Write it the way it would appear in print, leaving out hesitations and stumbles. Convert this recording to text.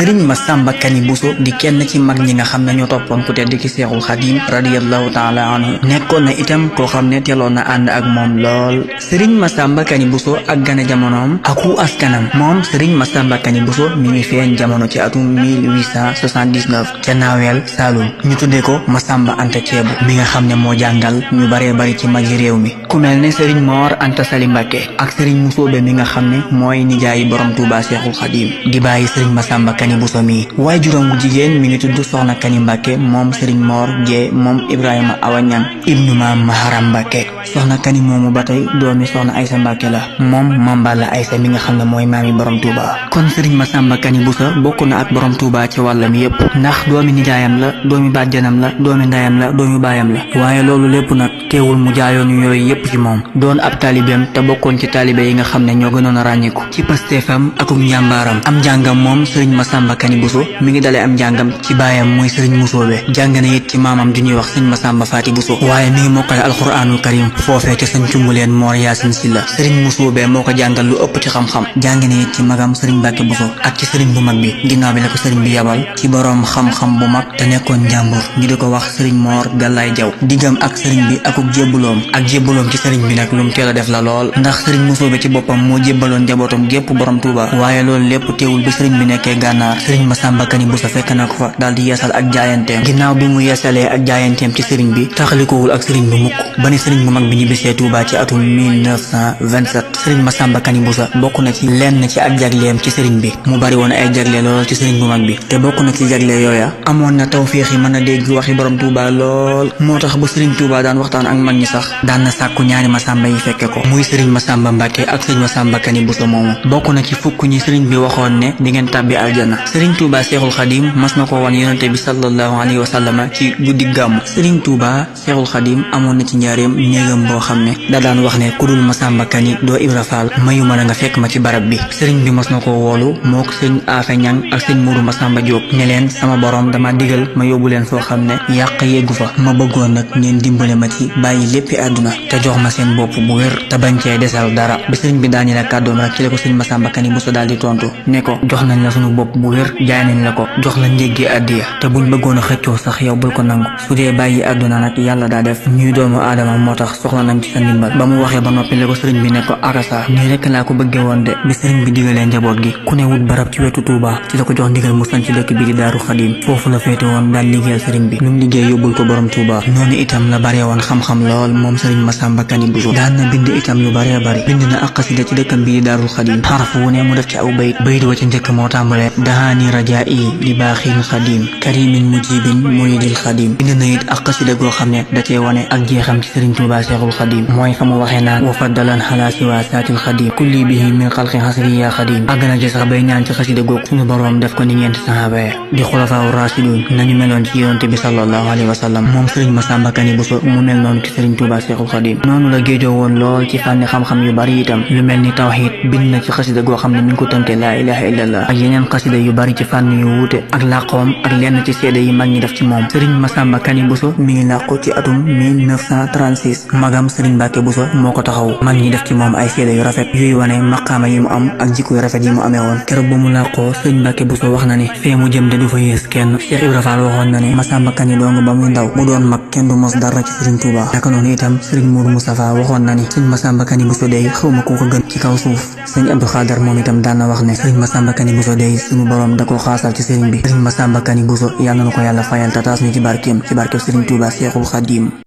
sëriñ Masamba Kanni Bousso di kenn ci mag ñi nga xam ne ñoo toppoon ku tedd ki Seexul Xadim radiyallahu taala anhu nekkoon na itam koo xam ne teeloon na ànd ak moom lool. sëriñ Masamba Kanni Bousso ak gane jamonoom aku askanam. moom sëriñ Masamba Kanni Bousso mi ngi feeñ jamono ci atum 1879 ca Naawel Saloum ñu tuddee ko Masamba Anta Ceebu mi nga xam ne moo jàngal ñu baree bari ci magi réew mi ku mel ne sëriñ Mor Anta Sali Mbàkke ak sëriñ Musoobe mi nga xam ne mooy nijaayi borom Tuuba Seexul Xadim di bàyyi sëriñ Masamba Kanni Bousso mi. waaye juróom bu jigéen mi ngi tudd Soxna Kanni Mbàkke moom sëriñ Mor Jee moom Ibrahima Awa Ñang ibnu maam Maharam Mbàkke. soxna Kanni moomu ba tey doomi soxna Aysa Mbàkke la moom Mamballa Aysa mi nga xam ne mooy maami borom Tuuba. kon sëriñ Masamba Kanni Bousso bokk na ak borom Tuuba ci wàllam yépp ndax doomi nijaayam la doomi bàjjanam la doomi ndayam la doomi baayam la. waaye loolu lépp nag teewul mu jaayoon yooyu yépp ci moom doon ab taalibeem te bokkoon ci taalibe yi nga xam ne ñoo gënoon a ràññiku ci pasteefam akum njàmbaaram. am njàngam moom sëriñ Masamba Kanni Bousso mi ngi dalee am njàngam ci baayam mooy sëriñ Musoobe jàng na it ci maamam ju ñuy wax sëriñ Masamba Faati Bousso waaye mi ngi mokkale alxuraanul karim foofee ca sëñ Cumbuleen Moor Yaasin Silla. sëriñ Musoobe moo ko jàngal lu ëpp ci xam-xam jàng na it ci magam sëriñ Mbàkke Bousso ak ci sëriñ bu mag bi ginnaaw bi la ko sëriñ bi yabal ci boroom xam-xam bu mag te nekkoon njàmbur ñu di ko wax sëriñ Moor Gàllaay Jaw diggam ak sëriñ bi akuk jébbaloom ci sëriñ bi nag lu mu teel a def la lool ndax sëriñ Musoobe ci boppam moo jébbaloon njabootam gépp borom Tuuba. waaye loolu lépp teewul bi sëriñ bi nekkee gànnaar sëriñ Masamba Kanni Bousso fekk na ko fa daal di yeesal ak jaayanteem ginnaaw bi mu yeesalee ak jaayanteem ci sëriñ bi taxalikowul ak sëriñ bi mukk ba ni sëriñ bu mag bi ñibbisee Tuuba ci atum 1927. sëriñ Masamba Kanni Bousso bokk na ci lenn ci ak jagleem ci sëriñ bi mu bari woon ay jagle lool ci sëriñ bu mag bi te bokk na ci jagle yooya amoon na tawféex yi mën a dégg waxi borom Tuuba lool moo tax bu sëriñ Tuuba daan waxtaan ak mag ñi sax daan na sàkku ñaari Masamba yi fekke ko muy sëriñ Masamba Mbàkke ak sëriñ Masamba Kanni Bousso moomu bokk na ci fukk ñi sëriñ bi waxoon ne di ngeen tàbbi aljana. sëriñ Tuuba Seexul Xadim mas na ko wan yonente bi sallallahu alayhi wa sallam ci guddi gàmm. sëriñ Tuuba Seexul Xadim amoon na ci njaareem néegam boo xam ne da daan wax ne ku dul Masamba Kanni doo Ibra Faal mayuma la nga fekk ma ci barab bi. sëriñ bi mas na ko woolu mook sëriñ Afe Ñang ak sëriñ Muuru Masamba Jóob ne leen sama borom dama digal ma yóbbu leen foo xam ne yàq yeggu fa ma bëggoon nag ngeen dimbale ma ci bàyyi léppi àdduna te jox ma seen bopp bu wér te bañ cee desal dara. bi sëriñ bi daane la kàddoom rek ci la ko sëriñ Masamba Kanni Bousso daal di tontu ne ko jox nañ la sunu bopp bu wér jaay nañ la ko jox la njéggi àddiya te buñ bëggoon a xëccoo sax yow bul ko nangu su dee bàyyi àdduna nag yàlla daa def ñuy doomu aadama moo tax soxla nañ ci sa ndimbal. ba mu waxee ba noppi la ko sëriñ bi ne ko akasa nii rekk laa ko bëggee woon de. bi sëriñ bi digalee njaboot gi ku ne wut barab ci wetu Tuuba ci la ko jox ndigal mu sañ ci dëkk bi di Daaru Xadim foofu la féete woon daal liggéeyal sëriñ bi lu mu liggéey yóbbul ko borom Tuuba. noonu itam la bare woon xam-xam lool moom sëriñ Masamba Kanni Bousso daan na bind itam lu bare bari bind na ak xasida ci dëkkam bi di Daarul Xadim xaraf wu ne mu def ci aw bayit wa ca njëkk moo tàmbale dahaani rajaa'i li baaxin xadim karimin mujibin muridil xadim. bind na it ak xasida goo xam ne da cee wane ak jeexam ci sëriñ Tuuba Seexul Xadim mooy fa mu waxee naan wa faddalan xalaa siwa saatil xadim kulli bihi min xalqi xasri ya xadim. àgg na ci sax bay ñaan ci xasida googu suñu boroom def ko ni ñeenti saxaaba ya di xulafaa rashidun nañu meloon ci yonente bi sallallahu alayhi wa sallam. moom sëriñ Masamba Kanni Bousso mu mel noonu ci sëriñ Tuuba Seexul Xadim. noonu la géejoo woon lool ci fànni xam-xam yu bari itam lu mel ni tawxiid bind na ci xasida goo xam ne mi ngi ko tënke laa ilaha illallah ak yeneen xasida yu bari ci fànn yu wuute ak làqoom ak lenn ci seede yi mag ñi def ci moom. sëriñ Masamba Kanni Bousso mi ngi làqu ci atum 1936 magam sëriñ Mbàkke Bousso moo ko taxaw mag ñi def ci moom ay seede yu rafet yuy wane maqaama yi mu am ak jikko yu rafet yi mu amee woon. keroog ba mu làqoo sëriñ Mbàkke Bousso wax na ne fee mu jëm de du fa yées kenn. Cheikh Ibra Fall waxoon na ne Masamba Kanni dong ba muy ndaw mu doon mag kenn du mos dara ci sëriñ Tuuba. naka noonu itam sëriñ Mourou Moustapha waxoon na ni sëriñ Masamba Kanni Bousso dey xawma ku ko gën ci kaw suuf. sëriñ Abdou Khadar moom itam daan na wax ne sëriñ Masamba Kanni Bousso dey suñu borom da ko xaasal ci sëriñ bi. sëriñ Masamba Kanni Bousso yàlla na ko yàlla fayal tataas ñu ci barkeem sëriñ Tuuba Seexul Xadim.